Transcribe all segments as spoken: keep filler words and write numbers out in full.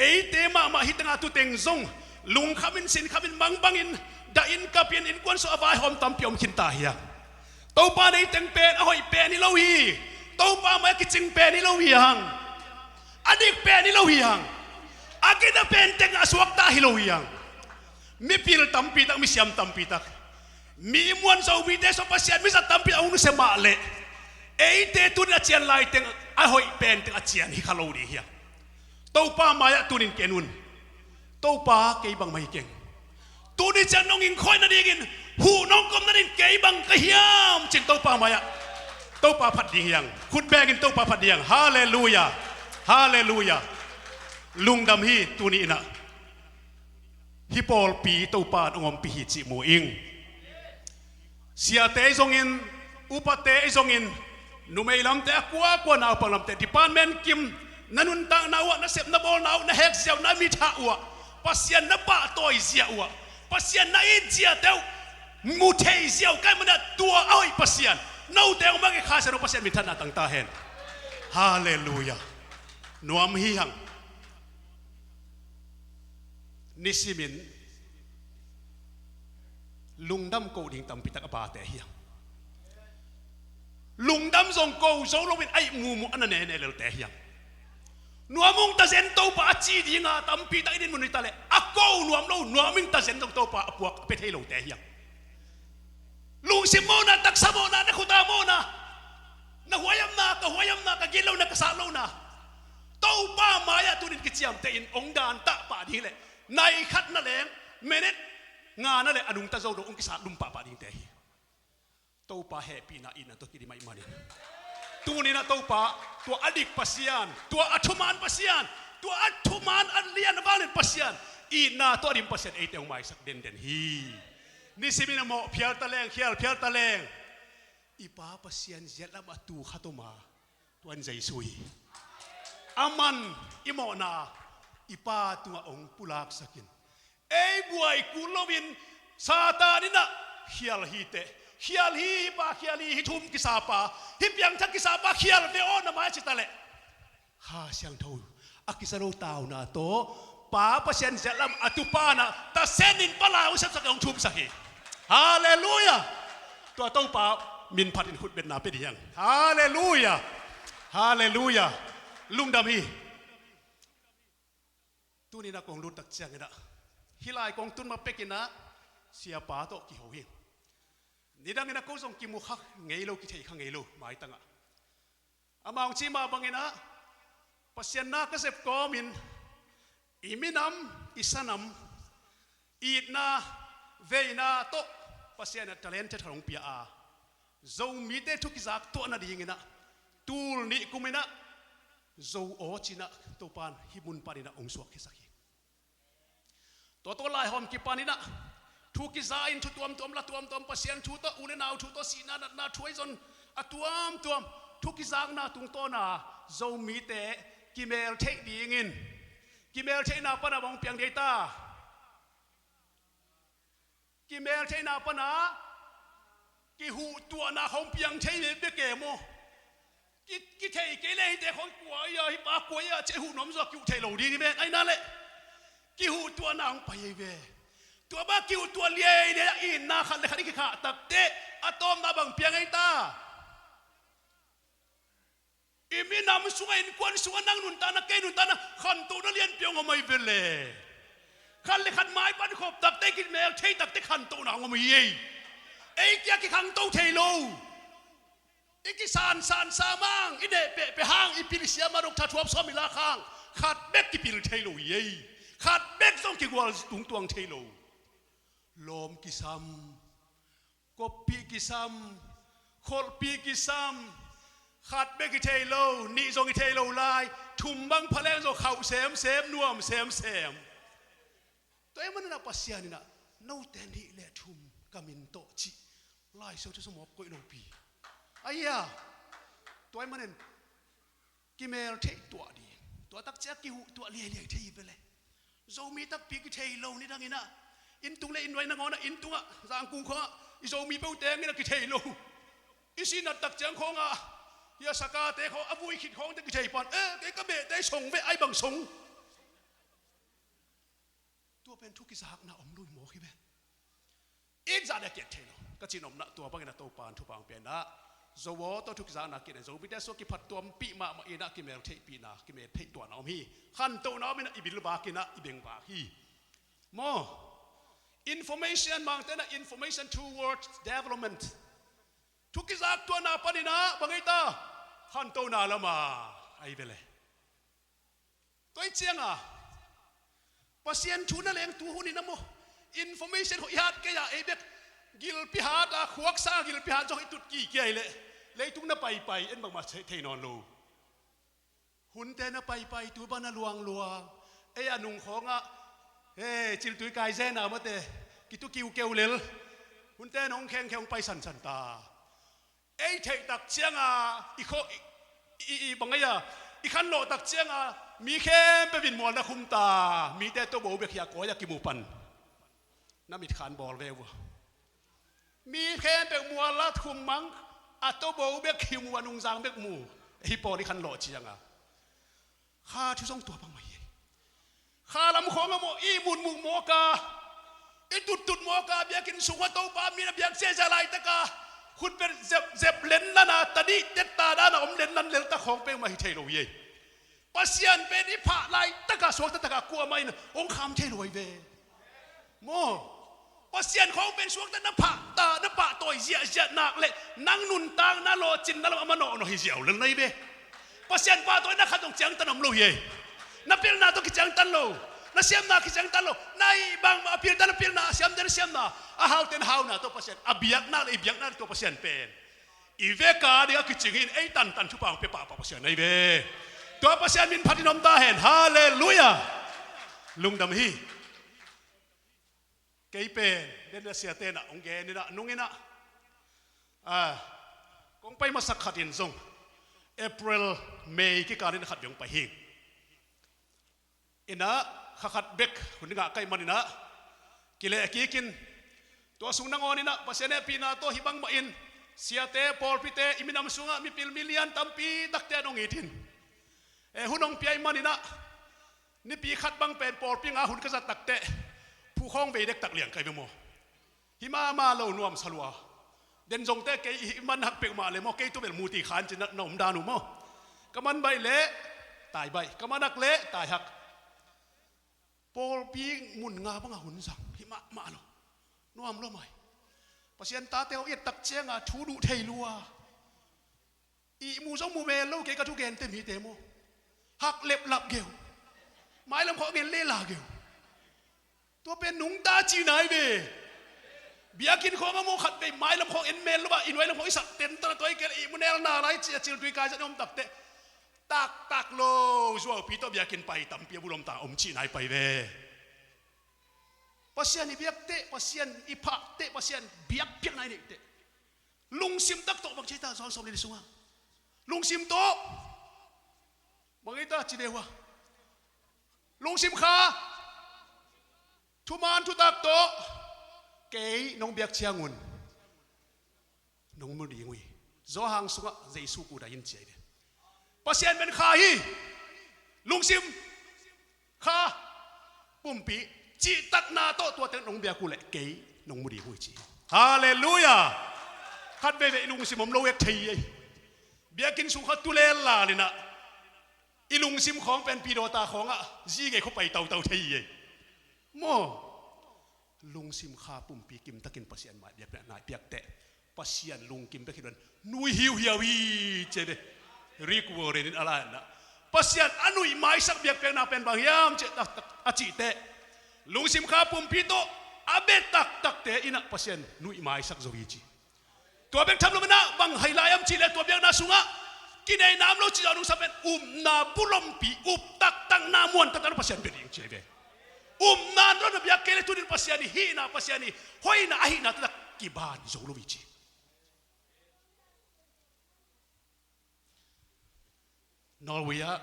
Eite mahmah hi tengah tu teng zong lungkhamin sinkhamin mangbangin dahin kapin innkuan sungah a vaihawm tampi om khinta hi hang. Topa nei teng pen a hoih pen hi lo hi. Topa mai a kicing pen hi lo hi hang. A dik pen hi lo hi hang. A gina pen teng a suakta hi lo hi hang. Mipil tampi tak, misiam tampi tak, mi muan Zomite sung Pasian mizat tampi a hong nusia mah leh eite tunin a cian lai teng a hoih pen teng a cian hi kha lo ding hi hang. Topa mai-ah tunin ken un. Topa kei bangmah hi keng. Tuni ciang nong ingkhawih nadingin huh nong kom nadingin kei bang ka hiam cin Topa mai-ah. Topa phat ding hi hang. Khut bengin Topa phat ding hi hang. Halleluia. Halleluia. Lungdam hi tuni inah. Hih pawlpi Topa in hong ompih hi cih mu ing. Siate ahi zongin, upate ahi zongin, numei lamte a kuakua naupang lamte department kim na nuntakna uhah, na sep na bawlna uh, na hek zia uh, na mit hah uhah, Pasian na pahtawi zia uhah, Pasian na it ziate uh mu thei zia uh ka hih manin tua a hoih Pasian note hong mang hi Kha Siangtho Pasian minthanna tang ta hen. Halleluia. Nuam hi hang. Nisimin lungdam ko ding tampi tak a pate hi hang. Lungdam zong ko zo loin a ih mumu a na nene lelte hi hang. Nuam ung ta zen Topa a ci dinga tampi tak i din mun hi ta leh a ko nuam lo, nuam ung ta zen zong Topa a puak a pia thei lote hi hang. Lungsim mawhna, taksa mawhna, na khuta mawhna, na huaihamna, ka huaihamna, ka gitlohna, ka satlona Topa mai-ah tunin kiciamteh in hong dantah pah ding hi leh nai khat na leng, minute nga na leh a nungta zo lo hong kisat lum pahpah dingte hi. Topa hehpihna itna tawh kidim ahih manin tuninah Topa, tua a dik Pasian, tua a thuman Pasian, tua a thuman a lian a vanglian Pasian, itna tawh a dim Pasian eite hong maisak denden hi. Nisimin a mawh phial ta leng, khial phial ta leng, i Pa Pasian ziatlam a tu khat om a, tua in Jesu hi. Aman i mawhna i Pa tungah hong pulaksakin ei buai kul loin Satan inah khial hi teh, khial hi, hih pa khial hi, hih thum kisapa, hih piangthak kisapa khial ve aw na mai a ci ta leh Kha Siangtho a kisa lo tauna tawh Pa Pasian ziatlam a tupa inah ta senin palai hong sepsak, hong thumsak hi. Halleluia. Tua Topa min phatin khutbetna pia ding hi hang. Halleluia. Halleluia. Lungdam hi. Tuninah kong lut tak cianginah hih lai kong tun ma pekinah siapa tawh kiho hi. Nidanginah ko zong kimu kha ngei lo, kithei kha ngei lo maitangah. Amah hong cih mah banginah Pasian na ka zep kawmin i minam, i sanam, itna, veina tawh Pasian a talented khat hong pia a, Zomite thu kizak tuah nadinginah tul nih kuminah Zo aw cinah Topan hih mun paninah hong suakkhiasak hi. Tua tawh laihawm kipaninah thu kiza in thu tuamtuam, la tuamtuam, Pasian thu tawh, u le nau thu tawh, sihna natna thu ahi zong a tuamtuam thu kizakna tungtawna Zomite kimel theih dingin kimel theihna pana bang piang dei ta. Kimel theihna pana kihuhtuahna hong piang thei veve ke maw? Ki, kithei kei le hite khong kua ia, hih pa kua ia cih huh nuam zaw kihuh thei lo ding hi ven. Aina le kihuhtuahna hong pai ei ve. Tua bang kihuhtuah liailiai a itna khat le khat i kikhah takteh a tawpna bang piang ei ta? I minam sungah, innkuan sungah, nang nuntakna, kei nuntakna khantohna lianpi hong om ahi ve le. Khat le khat mai pan khop takteh, kimel thei takteh khantohna hong om hi ei. Ei kia kikhangto thei lo. I kisansan sa mang, i neh pehpeh hang, i pil i siam a dok tha thuap sawm i lak hang, khat bek kipil thei lo hi ei. Khat bek zong kigual tungtuang thei lo. Lawm kisam, koppih kisam, kholhpih kisam, khat bek i thei lo, nih zong i thei lo lai, thum bang pha leng zong khauh semsem, nuam semsem. Tua ahih maninah Pasian inah note nih le thum ka min tawh cih Lai Siangtho sung mawk koih lopi. Aia, tua ahih manin kimel theih tuah ding. Tua takciang kihuh tuah liailiai thei hi ve le. Zomi takpi kithei lo, nidanginah inn tung le inn nuai nangawnah, inn tungah, Zangkung khawngah i Zomi peuh tenginah kithei lo. I sihnat takciang khawngah hia sakate khawng a vui khit khawngte kithei pan. Eh, kei ka behte i song ve, ai bang song. pen thu kizakna om lui mawk hi ve. It zah deh kiat thei lo. Ka cih nopna tua bangin a Topa in thupha hong pia in ah, Zo aw tawh thu kizakna kiat in, Zomite sung kiphattuampih mahmah in ah kimel theihpihna, kimel theihtuahna om hi. Khantohna om in ah i bilvak in ah i bengvak hi. Maw? Information, Mangte in ah information towards development. Thu kizaktuahna panin ah bang ei ta? Khantohna lamah ahi ve le. Tua ahih ciangin Pasian thu na leng tu hun in ah maw, information hoih hat kei a, ei bek gilpi hat a, khuaksa gilpi hat zong i tut kikia hi leh, leitung na paipai en bangmah thei, thei nawn lo. Hunte na paipai, tu bang na luangluang. Ei a nung khawngah, he, ciltui kai zen a mate, kitu kiukeu lel. Hunte nong khengkheng hong pai sansan ta. Ei theih tak ciangin i khaw, i, i, i bang ei a, i khanlawh tak ciangin mi khempeuh in mual na khum ta. Mite tawh bo bek hi a, kawi a kimu pan. Na mitkha in bawl ve uh a. Mi khempeuh mual a khum mang, a tawh bo bek hi mu, a nungzang bek mu. Hih pawl i khanlawh ciangin. Kha thu zong tua bang mah hi. Kha lam khawng ah maw, i mutmut mawk a, i tuttut mawk a, biakinn sung ah Topa min a biak ziahziah laitak a, khutbet zep, zep lenlan a, tadih tetta dan a om lenlan leltak khawng peuhmah hi thei lo hi. Pasian pen i phah laitak a, suakta tak a kuamah in hong kham thei lo hi ve. Maw? Pasian khawng pen suakta na phah ta, na pahtawi ziahziah nak leh nang nuntakna lawhcinna lam a manawhnawh hi ziau lel na hi ve. Pasian pahtawi na khat zong ciangtan om lo hi. Na pilna tawh kiciangtan lo. Na siamna kiciangtan lo. Na hih bangmah a pilta na pilna, a siamte na siamna, a haute na hauna tawh Pasian, a biakna le i biakna le tua Pasian pen i vek a ding a kicing in ei tantan thupha hong pia pahpah Pasian na hi ve. Tua Pasian min phat in om ta hen. Halleluiah. Lungdam hi. Kei pen, den a siate in ah hong gen in ah, nung in ah, a, kong pai masak khat in zong April, May kikal in khat bek hong pai hi. In ah, kha khat bek hun ngah ka hih man in ah, kileh kik in, tua sung nangawn in ah Pasian hehpihna tawh hih bangmah in siate, pawlpite, i minam sungah mipil milian tampi takte an hong it in. E, hun hong pia ahih man in ah, nipi khat bang pen pawlpi nga hun ka zat tak teh, phukhawng vei dektak liang ka hi ve maw. Hih mahmah lo, nuamsa lua. Den zongte kei hih man hak peuhmah le maw, kei tu bel mu ti khan ci na, na om dan uh maw. Ka man baih leh tai baih, ka man hak leh tai hak. Pawlpi mun nga bang a hun zang, hih mahmah lo. Nuam lua mai. Pasian tate aw i et tak ciangin thu duh thei lua. Ihmu zong mu mel lo kei, ka thugente mite maw. Hak leplap geu. Mailam khawng en lela geu. Tua pen nungta cihna hi ve. Biakinn khawng ah maw, khat vei mailam khawng en mel lo a, i nuai lam khawng i sak tenta na, tua hi kei leh ihmu nelna lai ci a, ciltui kai zat i om tak teh, taktak lo zuaupi tawh biakinn pai tampi a bulom ta om cihna hi pai ve. Pasian i biak teh, Pasian i phah teh, Pasian biakpiakna i neih teh, lungsim tak tawh bang ci ta, Johan sawm le li sungah. Lungsim tawh. Bang hi ta ci ve uh a. Lungsim kha. Thuman thutak tawh. Kei nong biak ciangun nong mu ding uh hi. Johan sungah Jesu kudai in ci hi ve. Pasian pen kha hi. Lungsim, kha, pumpi, cihtakna tawh tua teng nong biak uh leh kei nong mu ding uh hi ci. Halleluiah. Khat veivei i lungsim om lo ek thei hi. Biakinn sung kha tu lel lal in ah, i lungsim khawng pen pidawta khawngah zi gei khua pai tautau thei hi. Maw? Lungsim kha pumpi kimtakin Pasian mai biakpiakna i piak teh, Pasian lungkim bek hi lo in nui hiuhiau hi ci hi ve. Rick Warren in a la in ah, Pasian a nuih maisak biakpiakna pen bang hiam cih tak, tak a cih teh, lungsim kha pumpi tawh a bia taktakte in ah Pasian nuih maisak zo hi ci. Tua bek tham lo in ah bang hi lai hiam cih leh, tua biakna sungah kineihna om lo cih zawh nungsa pen upna bulompi, up taktakna, muan taktakna Pasian bia ding ci hi ve. Upna lo na biak kei leh tu-in Pasian i hihna, Pasian i hoihna, a hihna taktak kiban zo lo hi ci. Norway ah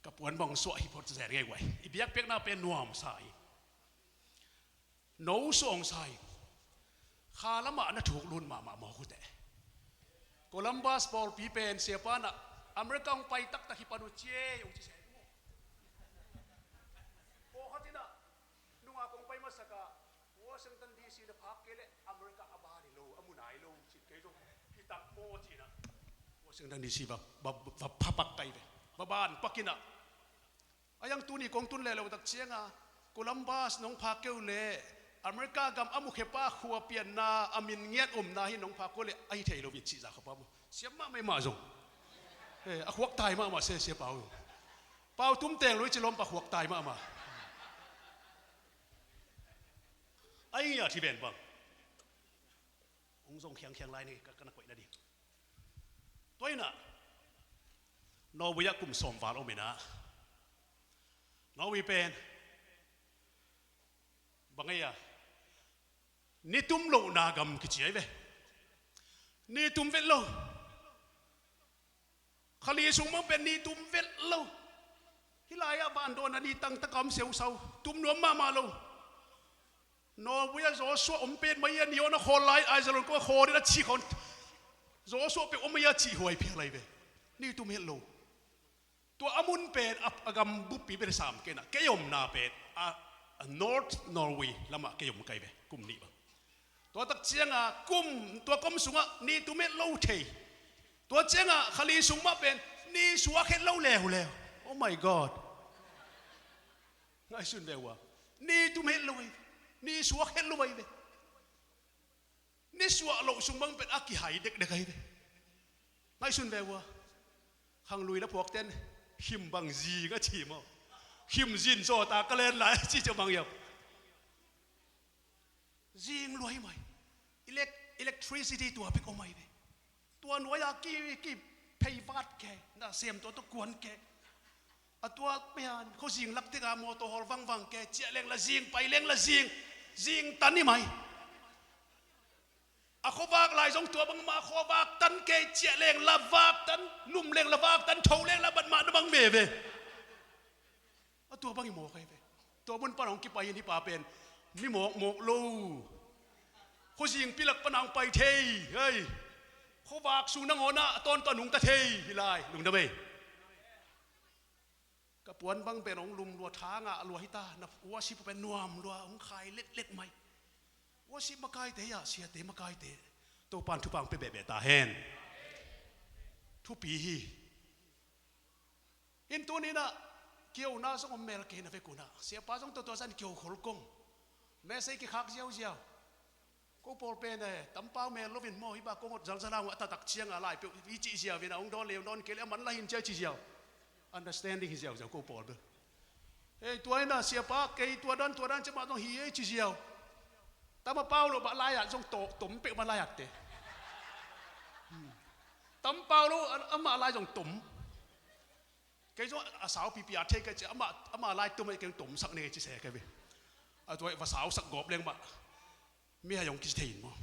ka puan bang suah hi phot zel ngei guai. I biakpiakna pen nuamsa hi. No suah hong sa hi. Kha lamah na thuk lut mahmah mawk uh teh. Columbus pawlpi pen siapa in ah America hong pai taktak hi pan uh ci ei hong ci se. Saka Washington D C na phak kei leh America a ban hi lo, a mu nai lo, cih kei zong hi tak maw cihna. Washington D C va, va, va phapak kai ve. Va ban pakinah. A yang tuni kong tun leh lo tak cianga Columbus nong phak keu leh America gam a mukhepa khua pianna a min ngiat omna hi nong phak keu leh a hi thei lo vin cih za kha pa maw. Siam mahmah mah zong. Eh, a khuak tai mahmah se sia pau. Pau tum teng lo i ci lawm pa khuak tai mahmah. Ai ngia thi ven bang. Hong zong khiangkhiang lai ni ka, ka na koih na ding. Tua inah Norway ah kum sawm val om inah Norway pen bang ei a ni tum lohna gam kici ai ve. Ni tum vet lo. Kha li sung mang pen ni tum vet lo. Hih lai-ah vandawn a ni tangtak a om seusau tum nuam mahmah lo. Norway ah Joshua om pen mai a ni on a khawl lai Aijalon ko a khawl in a cih khawn Joshua pek om mai a cih huai phial lai ve. Ni tum het lo. Tua a mun pen a, a gam buppi pen sam kei na kei omna pen a, a North Norway lamah kei om kai ve kum nih bang. Tua tak cianga kum tua kom sungah ni tum het lo thei. Tua cianga kha li sung mah pen ni suak het lo leuleu. Oh my God. Ngaihsun ve ua. Ni tum het lo ai ve. Ni suak het lo ai ve. Ni suak loh sung bang pen a kihai dekdek ai ve. Ngaihsun ve ua. Khanglui la phuakten him bang zing a ci maw. Him zin zawta ka len lai a ci cia bang iau. Zing luai mai. Elec-, electricity tua pek om mai ve. Tua nuai-a ki, ki phei vat ke na sem tua tua kuan ke. A tua pian khuazing lak teka mawtaw hawl vangvang ke ciah leng la zing pai leng la zing. Zing tan i mai. A khuavak lai zong tua bangmah khuavak tan ke ciah leng la vak tan num leng la vak tan tho leng la bat mah na bang ve ve. A tua bang i mawk ai ve. Tua mun pan hong kipai in hi pa pen mi mawkmawk lo. Khuazing pilak pan hong pai thei hei. Khuavak sung nangawnah a tawntawn hong ta thei hi lai lungdam ei. Ka puan bang pen hong lum lua tha ngah lua hita na uasip pen nuam lua hong khai letlet mai. Uasip makaite hi-ah siate makaite Topan thupang pe behbeh ta hen. Thupi hi. In tuninah kiona zong om mel kei na vek unah siapa zong tuatua zan kio khol kong. Mesei kikhak ziauziau. Ko pawl pen e tampau mel lovin maw hi ba ko ngot zalzalang a tatak cianga lai peuh i cih ziau inah hong dawn leu dawn kei le a man la hin cia i ci ziau. Understanding hi ziauziau ko pawl bel. Hei tua inah siapa kei tua dan tua dan cia mah zong hi ei ci ziau. Tama pau lo bah lai-at zong tom peuh mah lai-at te. Tam pau lo amah lai zong tom. Kei zong a sau pipi a thei kei ci amah, amah lai tom ei kei zong tomsak nei ci se kei ve. A tua va sausak gawp leng mah mi hai zong kici thei in maw.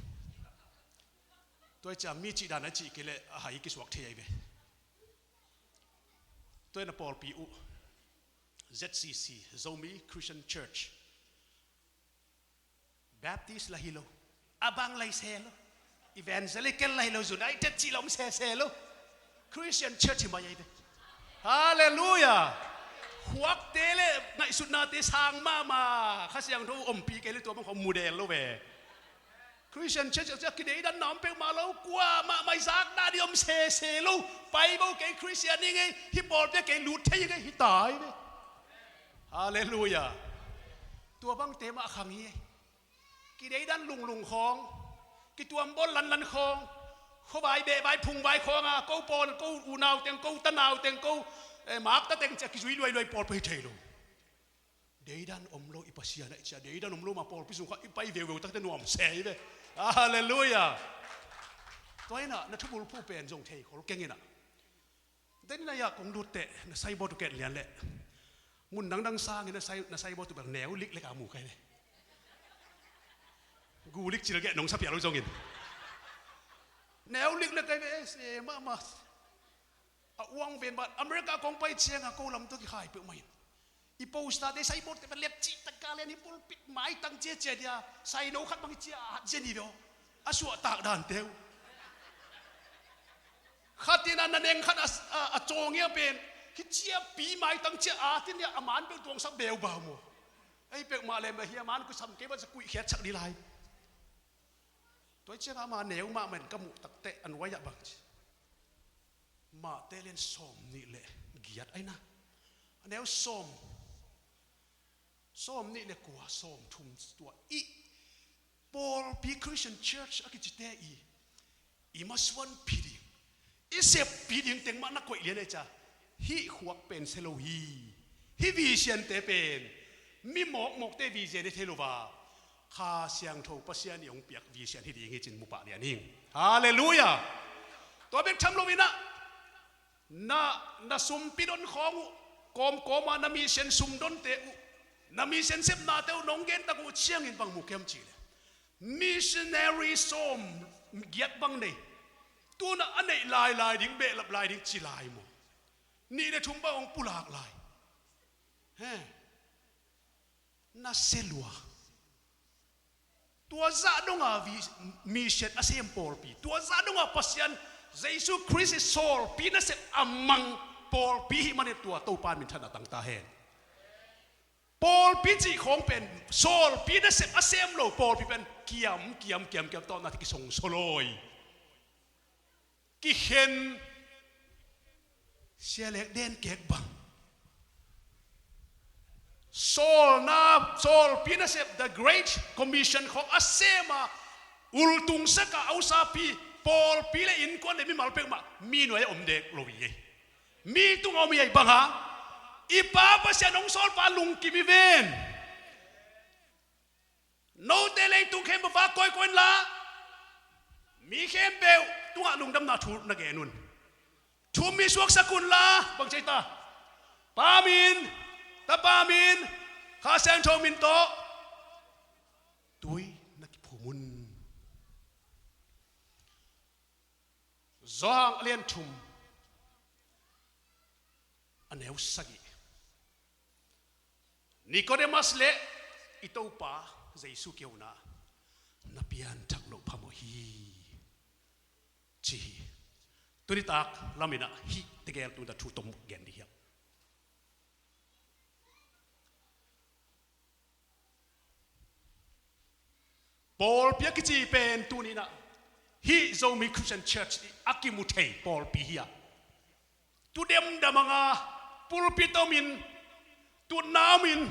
Tua i cia mi cih dan a cih kei leh a hai kisuak thei ai ve. Tua in a pawlpi uh Z C C Zomi Christian Church. Baptist la hi lo. A bang lai se lo. Evangelical lai lo, United cih lo om sese lo. Christian church hi mai ai ve. Halleluiah. Khuakte le ngaihsutnate sang mahmah Kha Siangtho ompih kei le tua bang khawng mudel lo ve. Christian church a kideidan na om peuhmah lo. Kua mahmah i zakna dih om sese lo. Pai bo kei Christian i ngei hi pawlpi a kei lut thei i ngei hi tai ve. Halleluiah. Tua bangte mah khang hi. Kideidan lunglung khawng, kituam bawl lanlan khawng, khuavai behvai phungvai khawnga ko pawl ko unau teng ko tanau teng ko makta teng cia kizui luailuai pawlpi hi thei lo. Deidan om lo i Pasian a i cia deidan om lo ma pawlpi sung kha i pai veuveu takte nuam se hi ve. Halleluiah. Tua inah na thubul phu pen zong thei khol keng inah. Denai ah kong lut teh na saibawt uh ken lian leh mun dangdang sangin na sai, na saibawt uh bel neu liklek a mu kai ve. Gulik cilgeh nong sapial uh zongin neu liklek kai ve. Se mahmah a uang ven bat America kong pai cianga ko lam tua kikhai peuhmah in. I postate saibawtte va lek cihtak ka lian hi pulpit maitang ciacia dia saino khat bang i cia a hat zia ni ve aw. A suahtak dante uh khatin a naneng khat a, a, a cawngia pen hi ciapi maitang cia a tin dia a man bel tuangsak beubau maw. Ei pek mah lem a hiam an kusam kei bang sa kuih khiat sak di lai. Tua ciangah ama neu mahmah in ka muh takteh a nuai-ah bang ci. Mah te lian sawm nih le giat aina. A neu sawm. Sawm nih le kua, sawm thum tua i pawlpi Christian Church a kicite i i masuanpih ding, i seppih ding teng mah na koih lian ei ca. Hih khuak pen sia lo hi. Hih visiante pen mi mawkmawkte visia hi thei lo va, Kha Siangtho Pasian i hong piak visia hi ding hi cin mu pah lian hing. Halleluiah. Tua bek tham lo inah na, na sumpi don khawng uh, kawmkawmah na mission sum donte uh, na mission sepnate uh nong gen tak uh ciangin bang mu kiam cih le missionary sawm giat bang nei. Tuna a neih lailai ding, behlap lai ding ci lai maw? Nih le thum bang hong pulak lai. He. Na sia lua. Tua zah donga vi-, mission a sem pawlpi, tua zah donga Pasian Jesu Khrist i sawlpi nasep a mang pawlpi hih manin tua Topa minthanna tang ta hen. Pawlpi cih khawng pen sawlpi nasep a sem lo pawlpi pen kiam, kiam, kiam, kiam tawh na kisongsaw lawi. Kikhen, sia lek den kek bang. Sawlna, sawlpi nasep, the Great Commission khawng a sem a, ultung saka a usapi, pawlpi le innkuan le mimal pek mah mi nuai a om dek lo hi ei. Mi tungah om hi ei bang a, i Pa Pasian hong sawlpa lungkim hi ven. Note leitung khempeuh va koikoi inla, mi khempeuh tungah lungdamna thu na gen un. Thu mi suaksak unla, bang ci ei ta? Pa min, Tapa min, Kha Siangtho min tawh tui na kiphum un. Johan a lian thum a neu sagih. Nikodemas le i Topa Jesu kiangah, na pianthak loh phamawh hi, ci hi. Tuni tak laminah hih tegel tungah thu tom gen dih hiam? Pawlpi a kici pen tuninah hih Zomi Christian Church i a kimu thei pawlpi hi a. Tu demdam anga pulpit omin, tutna omin,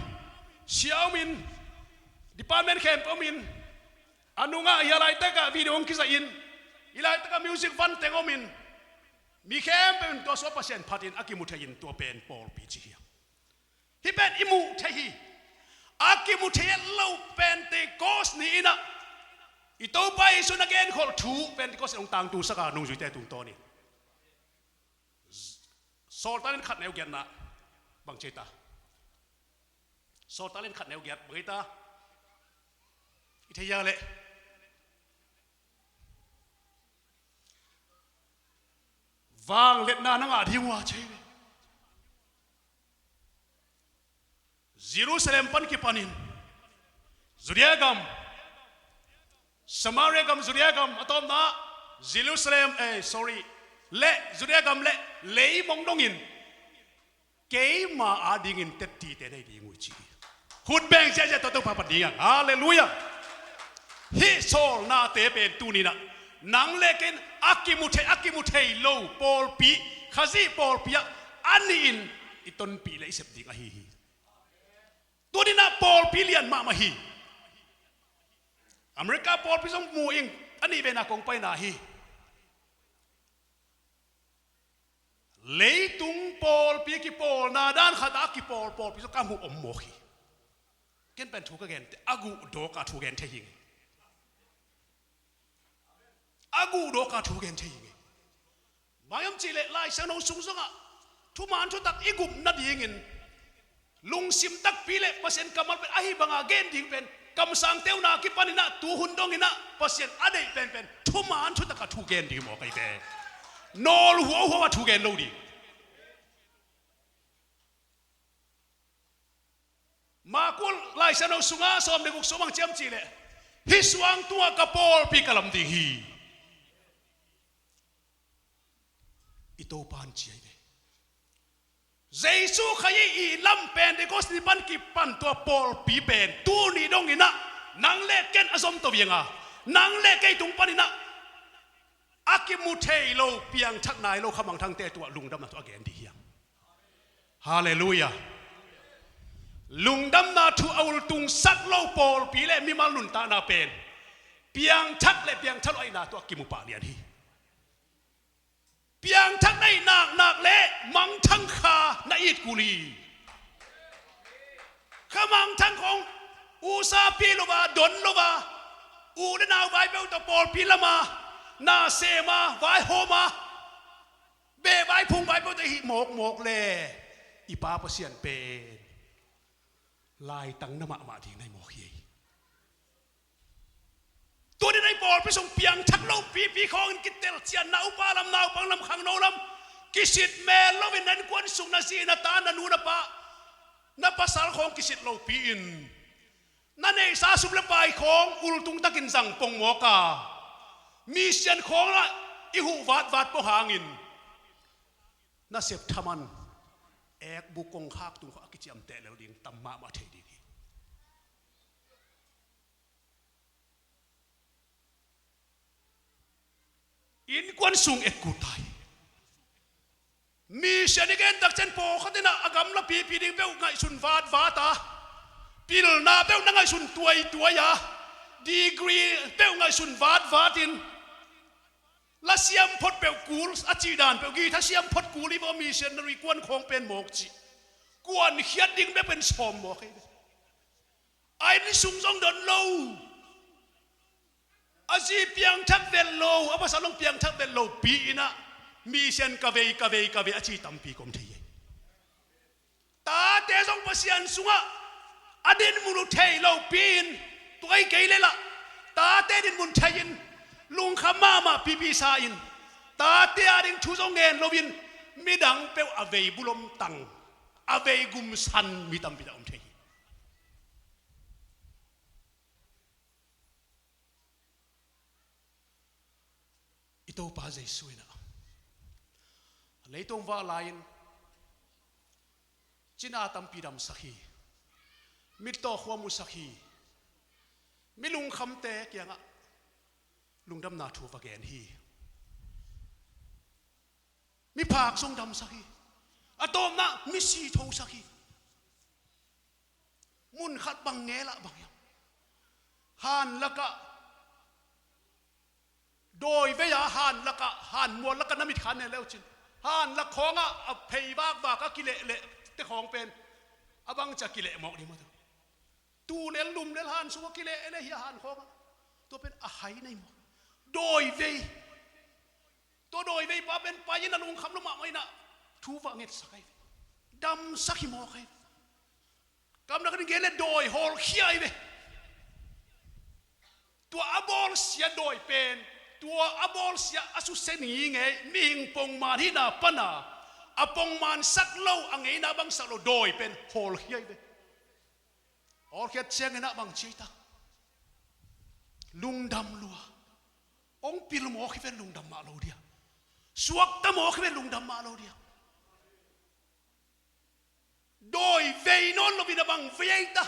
sia omin, department khempeuh omin, a nungah hia laitakah video hong kizahin, hia laitakah music van teng omin, mi khempeuh in tua sua Pasian phatin a kimu thei in tua pen pawlpi ci hi a. Hih pen i muh thei hi. A kimu thei lo Pentecost ni inah i Topa Jesu na genkholh thu Pentecost in hong tangtungsak a nungzuite tungtawnin. Sawltak lian khat neu giatna bang ci ei ta? Sawltak lian khat neu giat bang ci ei ta? I thei hia leh vangliatna na ngah ding uh a ci ei ve. Jerusalem pan kipanin Judea gam, Samaria gam, Judea gam, a tawpna Jerusalem, eh, sorry, le Judea gam le leimong dongin keima adingin tettite nei ding uh hi ci hi. Khut beng ziahziah tawh Topa pan ding hiang. Halleluiah. Hih sawlnate pen tuninah nang le kei in a kimu thei, a kimu thei lo pawlpi, Khazih pawlpi ah a nihin i tonpih le i sep ding ahi hi. Tuninah pawlpi lian mahmah hi. America pawlpi zong mu ing, a nih vena kong paina hi. Leitung pawlpi kipawlna dan khatah a kipawl pawlpi zong ka hmuh om mawk hi. Ken pen thu ka gente a guh dawka thu gen thei hi ngei. A guh dawka thu gen thei hi ngei. Bang hiam cihleh Lai Siangtho sung zongah thuman thutak i gup nadingin lungsim takpi le Pasian kammal pen ahi banga gen ding pen kamsang teuna kipaninah tuhun donginah Pasian a deih penpen thuman thutaka thu gen ding mawk ahi ve. Nawl huauhuau a thu gen lo ding. Marku Lai Siangtho sungah sawm le guk sung bang ci hiam cihleh hih suang tungah ka pawlpi ka lam ding hi. I Topa in ci ahi ve. Jesu Khazih i lam Pentecost ni pan kipan tua pawlpi pen tuni dong inah nang le ken a zom to vianga, nang le kei tung pan inah a kimu thei lo, piangthak nai lo khamangthangte tua lungdamna thu a gen dih hiam? Halleluiah. Lungdamna thu a ultungsak lo pawlpi le mimal nuntakna pen piangthak le piangthak lo ahihna tua kimu pah lian hi. Piangthak na hih naknak le mangthang kha na it kul hi. Kha mangthang khong usa pi lova, don lova, u le nau vai peuh tawh pawlpi lama na sema, vaihawma, beh vai phung vai peuh tawh hih mawkmawk le i Pa Pasian pen laitang na mahmah ding na hi mawk hi. Tuni na i pawlpi sung piangthak lo pipi khawngin kitelcian, na upa lam, naupang lam, khangno lam kisit mel loin na innkuan sung, na zi, na ta, na nu, na pa, na pasal khawng kisit lopi-in na neihsa sum le pai khawng ultung takin zang pongmawk a, mission khawngah i huh vatvat pong hangin na sep thaman ekbuk kongkhak tung khawng a kiciamteh lel ding tam mahmah thei ding hi. Innkuan sung et kul ta hi. Mission i gen takciang pawlkhat inah a gamla pipi ding peuh ngaihsun vatvat a, pilna peuh na ngaihsun tuaituai a, degree peuh ngaihsun vatvat in, la siam phot peuh kul a cih dan peuh, guitar siam phot kul i vaw, missionary kuan khawng pen mawk cih, kuankhiat ding peuh pen sawm mawk hi. A inn sung zong don lo, a zi piangthak vet lo, a pasal zong piangthak vet lopi inah mission ka vei, ka vei, ka vei a ci tampi kom thei hi. Tate zong Pasian sungah a dinmun uh thei lopi-in, tuai kei le lah tate dinmun thei-in lungkham mahmah pipi sa-in, tate a ding thu zong ngen loin midang peuh a vei bulom tang, a vei gumsan mi tampi tak om thei hi. I Topa Jesu inah leitung vak lai-in cina tampi damsak hi. Mittaw khua musak hi. Mi lungkhamte kiangah lungdamna thu va gen hi. Miphak zong damsak hi. A tawpna misi thosak hi. Mun khat bang ngelah bang hiam? Han lakah, dawi vei-a han lakah, han mual lakah na mitkha ne leucin, han lak khawngah a phei vakvak a kilehleh te khawng pen a bang cia kileh mawk ding maw? Tuu lel lum lel han sungah kileh leh hi a han khawngah. Tua pen a hai nei maw? Dawi vei. Tua dawi vei pa pen pai-in a lungkham lo mahmah inah thu va ngetsak ahi ve. Damsak hi mawk ahi ve. Kamna kan gen le dawi hawlkhia ahi ve. Tua a bawlsia dawi pen, tua a bawlsia a susia ngingei mihing pongman hihna pana a pongmansak lo, a ngeina bangsak lo dawi pen hawlkhia ahi ve. Awlkhiat ciangin ah bang ci ta? Lungdam lua. Hong pil mawk hi ve, lungdam mah lo dia. Suakta mawk hi ve, lungdam mah lo dia. Dawi vei nawn loin a bang vei ta?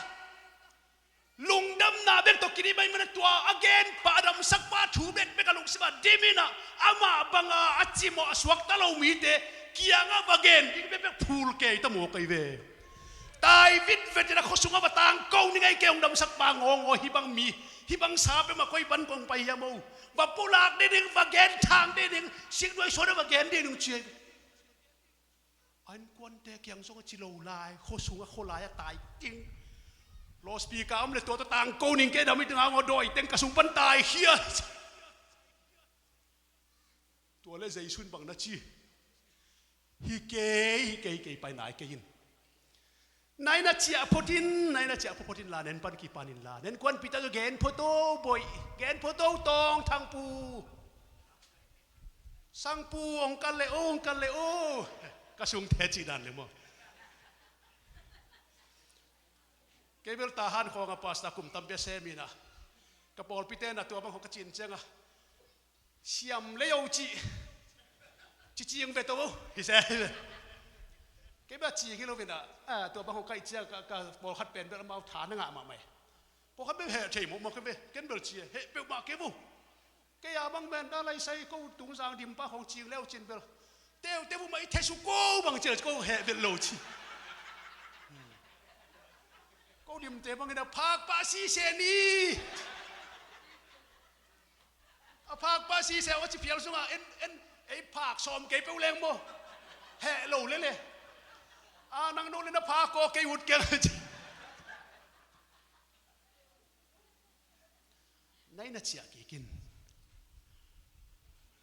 Lungdamna bek tawh kidimai mana tua a gen pa, a damsak pa thu bekbek a lungsim a dimin ah amah banga a cimawh a suakta lo mite kiangah va gen ding bekbek phul kei ta mawk ahi ve. Tai vitvetin a khuasungah va tangko ning ei, kei hong damsak pa ngawngaw, hih bang mi, hih bang sa peuhmah koi pan kong pai hiam o? Va pulak ding ding, va gen thang ding ding, sikduai suan a va gen ding ding ci ahi ve. A innkuante kiang zong a ci lo lai, khuasungah khualai a tai ting. Loudspeaker om le tua tawh tangko ning, kei dam hi teng a ngaw, dawi teng ka sung pan tai khia. Tua le Jesu in bang na ci? Hi kei, hi kei, kei pai nai kei in. Nai na ciah photin, nai na ciah photin la, nen pan kipan in la. Nen kuan pita zo gen photo boih, gen photo tawng thangpu. Sangpu, ong kal le o, ong kal le o. Ka sung the ci dan le maw? Kei bel Tahan khawng a pastor kum tampi a sem in ah, ka pawlpite na tua bang khawng ka cin ciang a, siam le yo ci, ci ciang ve to hi se. A ci hi lo in ah, a, tua bang hong kaih ciang ka, ka pawlkhat pen bel amau tha na ngah mahmah e. Pawlkhat bel heh thei mawkmawk hi ve, ken bel ci e, heh peuhmah kei vo. Kei a bang pen a laisai ko tungzang dimpa khawng cing leu cin bel, teuteu mah i thesuk ko bang ci a ko heh vet lo ci. Ko dimte bangin a phak pah sise ni. A phak pah sise a ci phial sungah en, en, ei phak sawm kei peuh leng maw. Heh lo lele. A nang no le na phak ko kei ut keng. Nai na ciah kik in.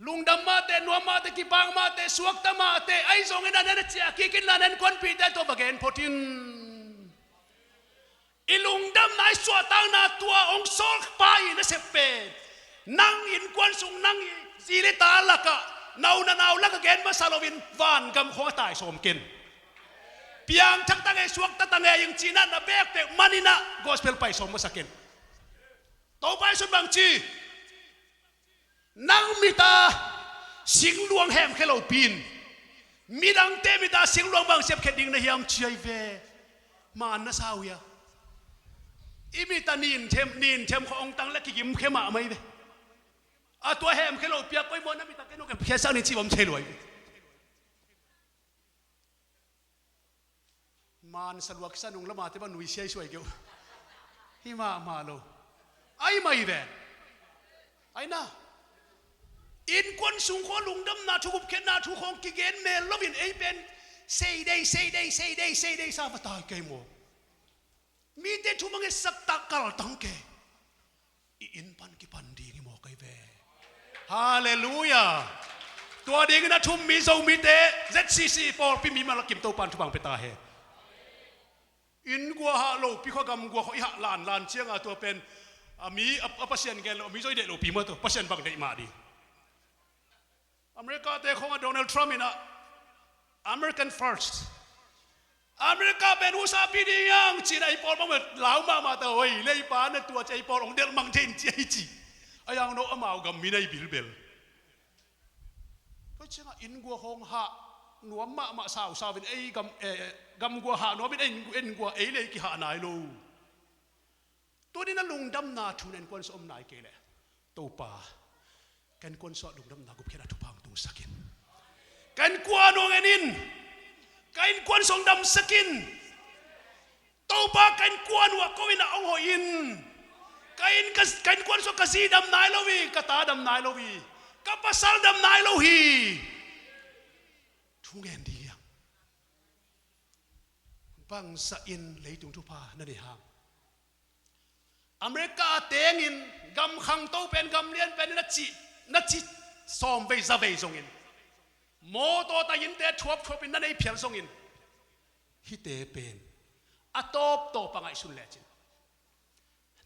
Lungdam mahte, nuam mahte, kipak mahte, suakta mahte, ahi zongin a nai na ciah kik in la na innkuanpihte tawh va gen phot in. I lungdamna, i suahtakna tua hong sawlpa i nasep pen nang innkuan sung nang i zi le ta lakah, na u na nau lakah gen masa loin vangam khawng a tai sawm ken. Piangthak ta ngei, suakta ta ngei ing ci-in ah na bekbek manin ah gospel pai sawm masa ken. Topa Jesuh in bang ci? Nang mit a singluang hemkhia lopi in midangte mit a singluang bang sepkhiat ding na hiam ci ahi ve. Man na sa uh hia? I mit a ninthem, ninthem khawng ong tang le kigimkhia mahmah hi ve. A tua hemkhia lopi a koimaw na mit a ken ong khiatsak ni ci bawm thei lua hi ve. Man sa lua kisa nung lamate bang nuisiai suai keuh. Hi mahmah lo. Ai mai ven. Ai na. Innkuan sung khawng lungdamna thu, gupkhiatna thu khawng kigen mel loin ei pen seidei, seidei, seidei, seidei sa va tai kei maw. Mite thu mangngilh sak tak kaltang kei. I inn pan kipan ding hi maw kei ve. Halleluiah. Tua dingin a thum mi Zomite Z C C pawlpi mi mah lakim Topan thupha pia ta hen. Inn gua hah lopi khua, gam gua khua i hah lanlan cianga tua pen a mi a, a Pasian gen lo, a mi zoi deih lopi maw, tua Pasian bang deih mah ding. America te khawng a Donald Trump in a American first. America pen husapi ding hiang cin a i pawl bang lau mahmah ta hoi, leipa na tua ci a i pawl hong delh mang thei in ci a hi ci. A yang no amau gam mi na i bilbel. Tua ciangah inn gua hong hah nuam mahmah sausau in ei gam, eh, gam gua hah nuam in ei inn gua ei lei kihah nai lo. Tuni na lungdamna thu na innkuan sung om nai kei leh, Topa, ka innkuan sungah lungdamna gupkhiatna thupha hong tungsak in. Ka innkuan hong en in. Ka innkuan sung damsak in. Topa, ka innkuan uh a ko in a hong hoih in. Ka inn, ka, ka innkuan sung ka zi dam nai lo hi, ka ta dam nai lo hi, ka pasal dam nai lo hi. Thu ngen ding hiang. Bangzah in leitung thupha na nei hang? America tengin gam khangto pen, gam lian pen na ci, na ci sawm vei za vei zongin, mawtaw ta innte thuapthuap in na nei phial zongin, hihte pen a tawptawp a ngaihsun lecin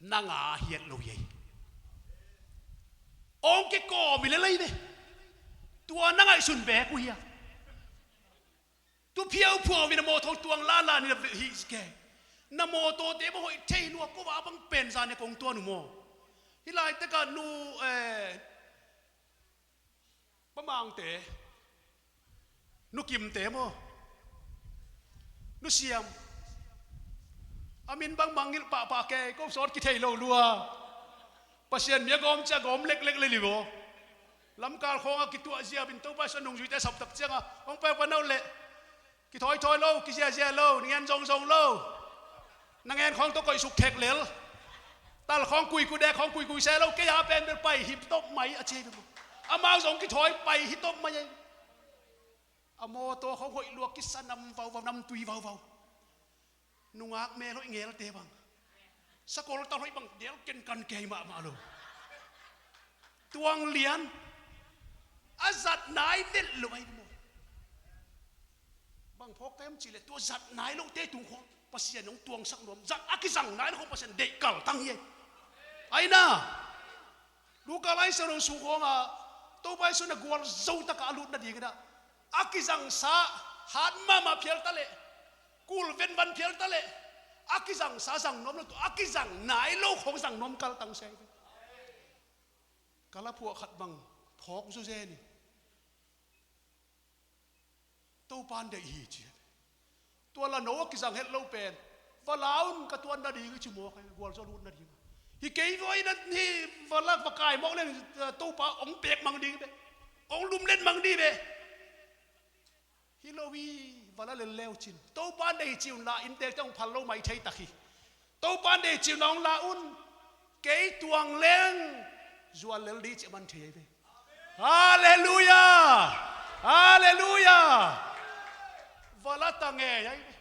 na nga hiat lo hi ei. Ong kikawm hi lel ei ve. Tua na ngaihsun beek uh hia? Tu phiauphiau in a mawtaw tuang lala ni na hi ke. Na mawtawte bang hoih thei lua, ko a bang pen zan e kong tuan uh maw. Hih laitakah nu, eh, Pamangte, Nu Kimte maw, Nu Siam, a min bang mangngilh pahpah kei, ko sawt kithei lo lua. Pasian mi a gawm cia gawm leklek lel hi maw. Lamkal khawngah kituah ziau in Topa Jesuh a nungzuite saptak ciangah hong peupa no leh kithawithawi lo, kiziazia lo, na ngen zongzong lo. Na ngen khawng tawh koihsuk thek lel. Tal khawng kuikui, dek khawng kuikui se lo, kei a pen bel pai hi top mai a ci hi bel. Amau zong kithawi pai hi top mai ei. A mawtaw khawng hoih lua, kisa nam vauvau, namtui vauvau. Nungak mel hoih ngelte bang, sakol tal hoih bang, del kenkan kei mahmah lo. Tuang lian a zat nai vet lo ai maw. Bang phawk kai om cih leh tua zat nai lote tung khawng Pasian hong tuangsak nuam, zat a kizang nai lo khawng Pasian deih kaltang hi ei. Ai na, Luka Lai Siangtho sung khawngah Topa Jesuh in a gualzo takah a lut nadingin ah, a kizangsa hat mahmah phial ta leh, kul venvan phial ta leh, a kizangsa zang nuam lo, tua a kizang nai lo khawng zang nuam kaltang se hi ve. Kalaphuah khat bang phawk zawzen in, Topa in deih hi ci. Tua la no a kizang het lo pen, va la un, ka tuan nading hi ci maw, ka gualzo lut nading. Hi kei voi na hi, va la va kai mawk leng, Topa hong pek mang ding hi ve. Hong lumlet mang ding hi ve. Hi lo hi, va la lel leu cin. Topa deih ci un la, innteekte hong phal lo mai thei tak hi. Topa deih ci un la hong la un. Kei tuang leng zuan lel ding ci a man thei ahi ve. Halleluia! Halleluia! Va la ta ngei ahi ve.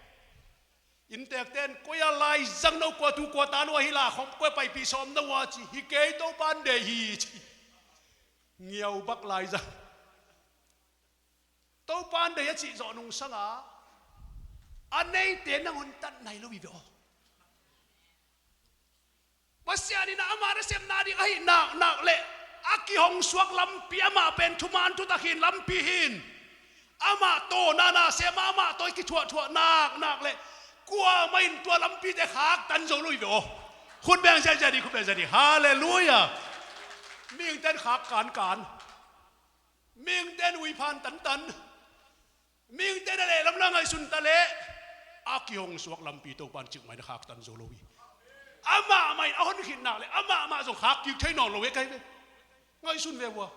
Innteekte in koi a laizang no, kua tu kua ta no ahi la khom, koi a paipih sawm no a ci. Hi kei, Topa deih hi ci. Ngiau bak laizang. Topa deih a cih zawh nungsang a, a neite nangawn tat nai lo hi ve aw. Pasian in amah nasepna ding ahih naknak le a kihong suak lampi, amah pen thuman thutak hi in, lampi hi in, amah tawh na na sem a, amah tawh i kithuahthuah naknak le kuamah in tua lampite khaktan zo lo hi ve aw. Khut beng ziahziah dih, khut beng ziahziah dih. Halleluia. Mihingte in khak kankan. Mihingte in ui phan tantan. Mihingte in a lehlam la ngaihsun ta leh, a kihong suak lampi Topa in cikmah in a khaktan zo lo hi. Amah mah in a honkhitna le amah mah zong khak kik thei nawn lo hi, ka hi ve. Ngaihsun ve ua.